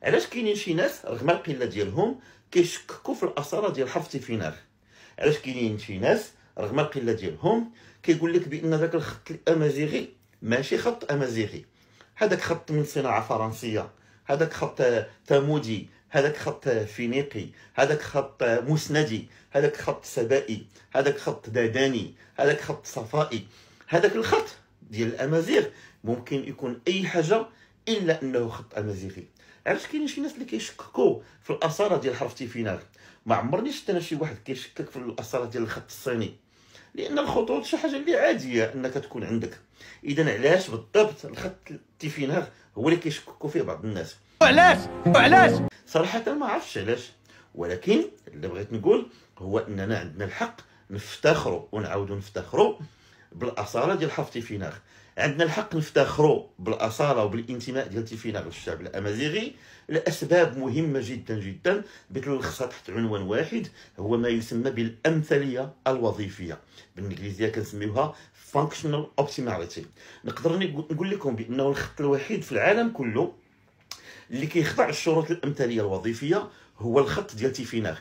علاش كاينين شي ناس رغم القلة ديالهم كيشككوا في الاصالة ديال حرف تيفيناغ؟ علاش كاينين شي ناس رغم القلة ديالهم كيقول لك بان ذاك الخط الامازيغي ماشي خط امازيغي، هذاك خط من صناعة فرنسية، هذاك خط ثمودي، هذاك خط فينيقي، هذاك خط مسندي، هذاك خط سبائي، هذاك خط داداني، هذاك خط صفائي. هذاك الخط ديال الامازيغ ممكن يكون اي حاجة الا انه خط امازيغي. علاش كاينين شي ناس اللي كيشككوا في الاصالة ديال حرف تيفيناغ؟ ما عمرني شفت انا شي واحد كيشكك في الاصالة ديال الخط الصيني، لان الخطوط شي حاجة اللي عادية انك تكون عندك. اذا علاش بالضبط الخط التيفيناغ هو اللي كيشككوا فيه بعض الناس؟ علاش؟ علاش؟ صراحة ما عرفتش علاش، ولكن اللي بغيت نقول هو اننا عندنا الحق نفتخروا ونعاودوا نفتخروا بالاصاله ديال حرف تيفيناغ. عندنا الحق نفتخروا بالاصاله وبالانتماء ديال تيفيناغ للشعب الامازيغي لاسباب مهمة جدا جدا بتلخصها تحت عنوان واحد، هو ما يسمى بالامثليه الوظيفية، بالانجليزية كنسميوها functional optimality. نقدر نقول لكم بانه الخط الوحيد في العالم كله اللي كيخضع للشروط الامثليه الوظيفية هو الخط ديال تيفيناغ.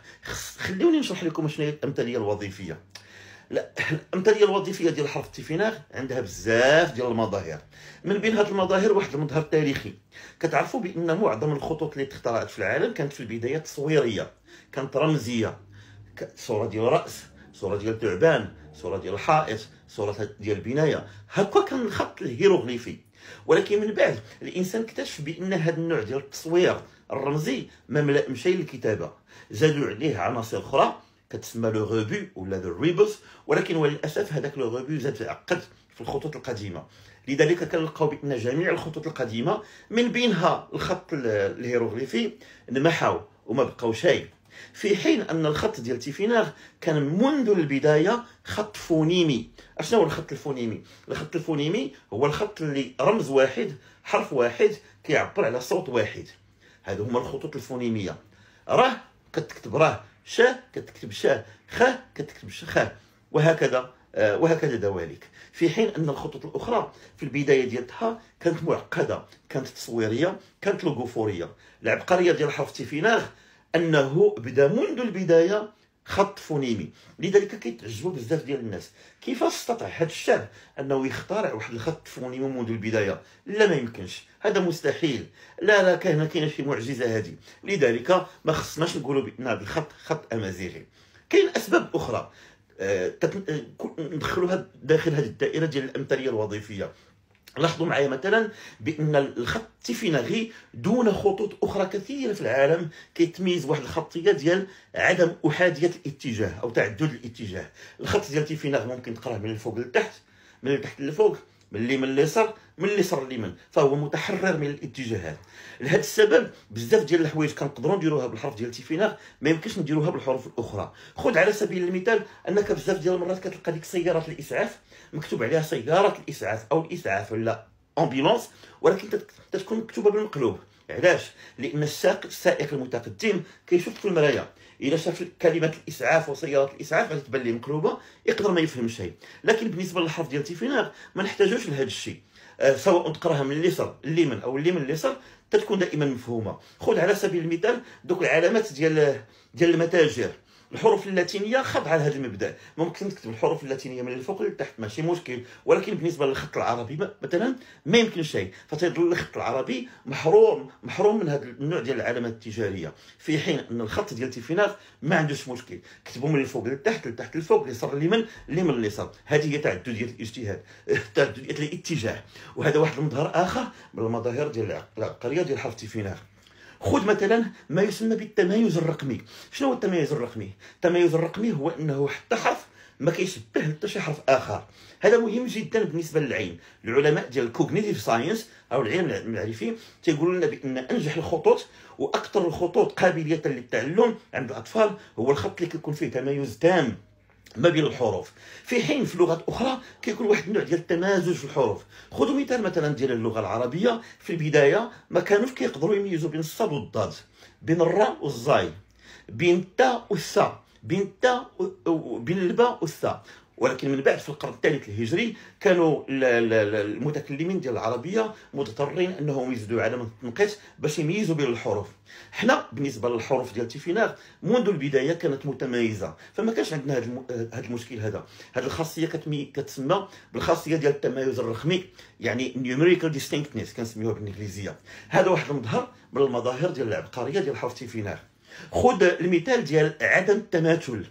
خلوني نشرح لكم شنو هي الامثليه الوظيفية. لا، الامثليه الوظيفية ديال حرف تيفيناغ عندها بزاف ديال المظاهر، من بين هاد المظاهر واحد المظهر تاريخي. كتعرفوا بان معظم الخطوط اللي تخترعت في العالم كانت في البداية تصويرية، كانت رمزية، صوره ديال راس، صوره ديال ثعبان، صوره ديال الحائط، صوره ديال البناية، هكا كان الخط الهيروغليفي. ولكن من بعد الانسان اكتشف بان هذا النوع ديال التصوير الرمزي ما ملائمش للكتابة، زادوا عليه عناصر اخرى كتسمى le rebut ولا the rebus، ولكن وللاسف هذاك le rebut زاد تعقد في الخطوط القديمة. لذلك كنلقاو بان جميع الخطوط القديمة من بينها الخط الهيروغليفي نمحاو وما بقاو شيء، في حين ان الخط ديال تيفيناغ كان منذ البداية خط فونيمي. اشنو هو الخط الفونيمي؟ الخط الفونيمي هو الخط اللي رمز واحد، حرف واحد كيعبر على صوت واحد. هادو هما الخطوط الفونيميه. راه كتكتب راه، شا كتكتب شا، خا كتكتب خا، وهكذا وهكذا دواليك. في حين ان الخطوط الاخرى في البداية ديالتها كانت معقدة، كانت تصويرية، كانت لوغوفوريه. العبقرية ديال حرف تيفيناغ انه بدا منذ البداية خط فونيمي. لذلك كيتعجبوا بزاف ديال الناس كيفاش استطاع هذا الشعب انه يخترع واحد الخط فونيمي منذ البداية. لا، ما يمكنش، هذا مستحيل، لا لا، كاينه شي معجزه هذه. لذلك ما خصناش نقولوا بان هذا الخط خط امازيغي. كاين اسباب اخرى ندخلوها داخل هذه الدائرة ديال الامثليه الوظيفية. لاحظوا معايا مثلا بان الخط التيفيناغي دون خطوط اخرى كثيرة في العالم كيتميز واحد الخطية ديال عدم احادية الاتجاه او تعدد الاتجاه. الخط ديال تيفيناغ ممكن تقراه من الفوق للتحت، من التحت للفوق، من اليمين لليسار، من اليسار لليمين، فهو متحرر من الاتجاهات. لهذا السبب بزاف ديال الحوايج كنقدروا نديروها بالحرف ديال تيفيناغ ما يمكنش نديروها بالحروف الاخرى. خذ على سبيل المثال انك بزاف ديال المرات كتلقى ديك سيارة الاسعاف مكتوب عليها سيارة الاسعاف او الاسعاف ولا ambulance، ولكن تتكون مكتوبة بالمقلوب. علاش؟ لان السائق المتقدم كيشوف في المراية، الا شاف كلمة الاسعاف وسيارة الاسعاف غادي تبان ليه مقلوبة، يقدر ما يفهم شيء. لكن بالنسبة للحرف ديال تيفيناغ ما نحتاجوش لهذا الشيء، سواء تقراها من اليسار اليمين او اليمين اليسار تتكون دائما مفهومه. خذ على سبيل المثال دوك العلامات ديال المتاجر، الحروف اللاتينية خاضعة لهذا المبدا، ممكن تكتب الحروف اللاتينية من الفوق للتحت ماشي مشكل، ولكن بالنسبة للخط العربي مثلا ما يمكن شيء، فتيظل الخط العربي محروم من هذا النوع ديال العلامات التجارية، في حين ان الخط ديال تيفيناغ ما عندوش مشكل، كتبوا من الفوق للتحت، لتحت للفوق، اليسار اليمين، اليمين اليسار. هذه هي تعددية الاجتهاد، تعددية الاتجاه، وهذا واحد المظهر اخر من المظاهر ديال العبقرية ديال حرف تيفيناغ. خذ مثلا ما يسمى بالتمايز الرقمي. شنو هو التمايز الرقمي؟ التمايز الرقمي هو انه حتى حرف ما كيشبه حتى شي حرف اخر. هذا مهم جدا بالنسبة للعين. العلماء ديال ال cognitive science او العلم المعرفي تيقولوا لنا بان انجح الخطوط واكثر الخطوط قابلية للتعلم عند الاطفال هو الخط اللي كيكون فيه تمايز تام ما بين الحروف، في حين في لغات اخرى كيكون واحد النوع ديال التمازج في الحروف. خذوا مثال مثلا ديال اللغة العربية، في البداية ما كانوش كيقدروا يميزوا بين الصاد والضاد، بين الراء والزاي، بين التاء والثاء، بين التاء بين الباء والثاء. ولكن من بعد في القرن الثالث الهجري كانوا المتكلمين ديال العربية مضطرين انهم يزيدوا علامة التنقيط باش يميزوا بين الحروف. حنا بالنسبة للحروف ديال تيفيناغ منذ البداية كانت متميزة، فما كانش عندنا هذا المشكل هذا. هذه الخاصية كتسمى بالخاصيه ديال التمايز الرقمي، يعني numerical distinctness كنسميوها بالانجليزية. هذا واحد المظهر من المظاهر ديال العبقرية ديال حرف تيفيناغ. خذ المثال ديال عدم التماثل.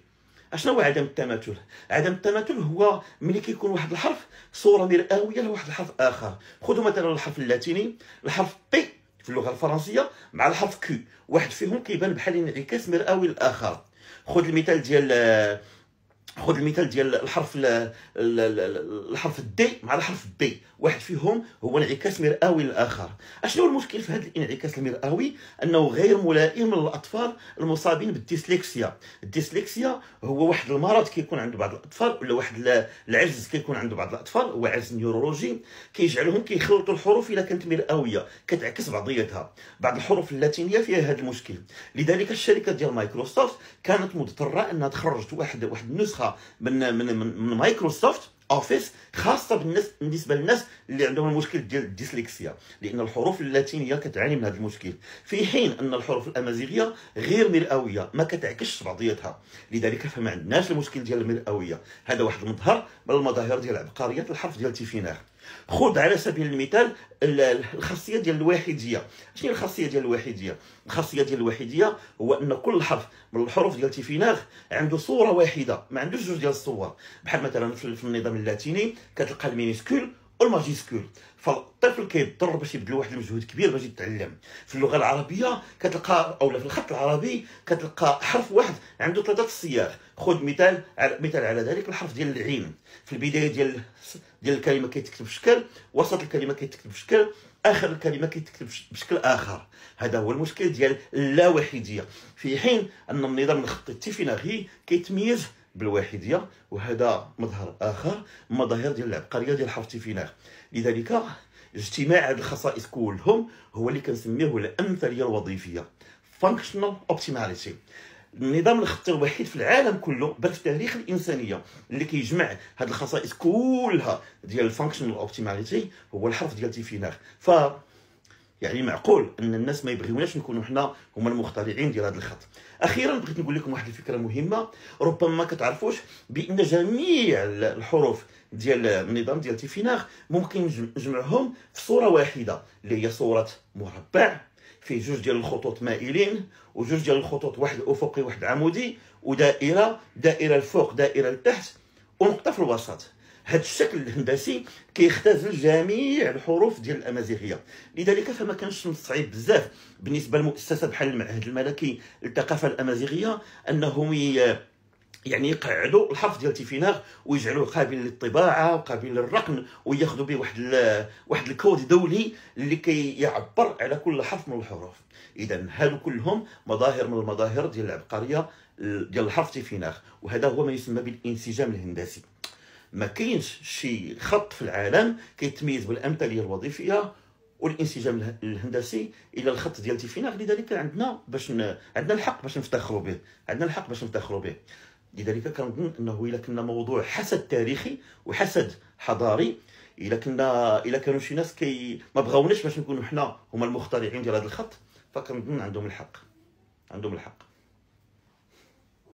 اشنو هو عدم التماثل؟ عدم التماثل هو ملي كيكون واحد الحرف صوره مرئويه لواحد الحرف اخر. خذوا مثلا الحرف اللاتيني، الحرف P في اللغة الفرنسية مع الحرف Q، واحد فيهم كيبان بحال انعكاس مرئوي للاخر. خذ المثال ديال الحرف الحرف D مع الحرف B، واحد فيهم هو انعكاس مرئوي للاخر. اشنو هو المشكل في هذا الانعكاس المرئوي؟ انه غير ملائم للاطفال المصابين بالديسلكسيا. الديسلكسيا هو واحد المرض كيكون عند بعض الاطفال، ولا واحد العجز كيكون عند بعض الاطفال، هو عجز نيورولوجي كيجعلهم كيخلطوا الحروف الا كانت مرئويه كتعكس بعضيتها. بعض الحروف اللاتينية فيها هذا المشكل، لذلك الشركة ديال مايكروسوفت كانت مضطرة انها تخرج واحد النسخة من من من مايكروسوفت اوفيس خاصة بالنسبة للناس اللي عندهم المشكل ديال الديسلكسيا، لان الحروف اللاتينية كتعاني من هذا المشكل، في حين ان الحروف الامازيغية غير مرئويه ما كتعكسش بعضيتها، لذلك فما عندناش المشكل ديال المرئويه. هذا واحد المظهر من المظاهر ديال عبقرية الحرف ديال تيفيناغ. خذ على سبيل المثال الخاصية ديال الواحديه. شنو هي الخاصية ديال الواحديه؟ الخاصية ديال الواحديه هو ان كل حرف من الحروف ديال تيفيناغ عنده صوره واحدة، ما عندوش جوج ديال الصور. بحال مثلا في النظام اللاتيني كتلقى ال minuscule وال majuscule، فالطفل كيضطر باش يبذل واحد المجهود كبير باش يتعلم. في اللغة العربية كتلقى، اولا في الخط العربي كتلقى حرف واحد عنده ثلاثة الصيغ. خذ مثال على ذلك الحرف ديال العين، في البداية ديال الكلمة كيتكتب بشكل، وسط الكلمة كيتكتب بشكل، اخر الكلمة كيتكتب بشكل اخر. هذا هو المشكل ديال اللاوحديه، في حين ان النظام الخطي التيفيناغي كيتميز بالواحديه، وهذا مظهر اخر من مظاهر ديال العبقرية ديال حرف تيفيناغ. لذلك اجتماع هذه الخصائص كلهم هو اللي كنسميه الامثليه الوظيفية، functional optimality. النظام الخطي الوحيد في العالم كله بل في تاريخ الانسانية اللي كيجمع هذه الخصائص كلها ديال ال functional optimality هو الحرف ديال تيفيناغ. ف يعني معقول ان الناس ما يبغيوناش نكونوا حنا هما المخترعين ديال هذا الخط. اخيرا بغيت نقول لكم واحد الفكرة مهمة ربما ما كتعرفوش، بان جميع الحروف ديال النظام ديال تيفيناغ ممكن نجمعهم في صوره واحدة اللي هي صوره مربع فيه جوج ديال الخطوط مائلين وجوج ديال الخطوط، واحد افقي واحد عمودي، ودائره، دائرة الفوق دائرة لتحت، ونقطة في الوسط. هذا الشكل الهندسي كيختزل جميع الحروف ديال الامازيغية، لذلك فما كانش صعيب بزاف بالنسبة للمؤسسه بحال المعهد الملكي للثقافة الامازيغية انهم يعني يقعدوا الحرف ديال تيفيناغ ويجعلوه قابل للطباعة وقابل للرقم، وياخذوا به واحد الكود دولي اللي كيعبر على كل حرف من الحروف. اذا هادو كلهم مظاهر من المظاهر ديال العبقرية ديال الحرف تيفيناغ، وهذا هو ما يسمى بالانسجام الهندسي. ما كاينش شي خط في العالم كيتميز بالامثليه الوظيفية والانسجام الهندسي الى الخط ديال تيفيناغ، لذلك عندنا عندنا الحق باش نفتخروا به، عندنا الحق باش نفتخروا به. لذلك كنظن انه الا كنا موضوع حسد تاريخي وحسد حضاري، الا كانوا شي ناس كي ما بغاوناش باش نكونوا حنا هما المخترعين ديال هذا الخط، فكنظن عندهم الحق، عندهم الحق.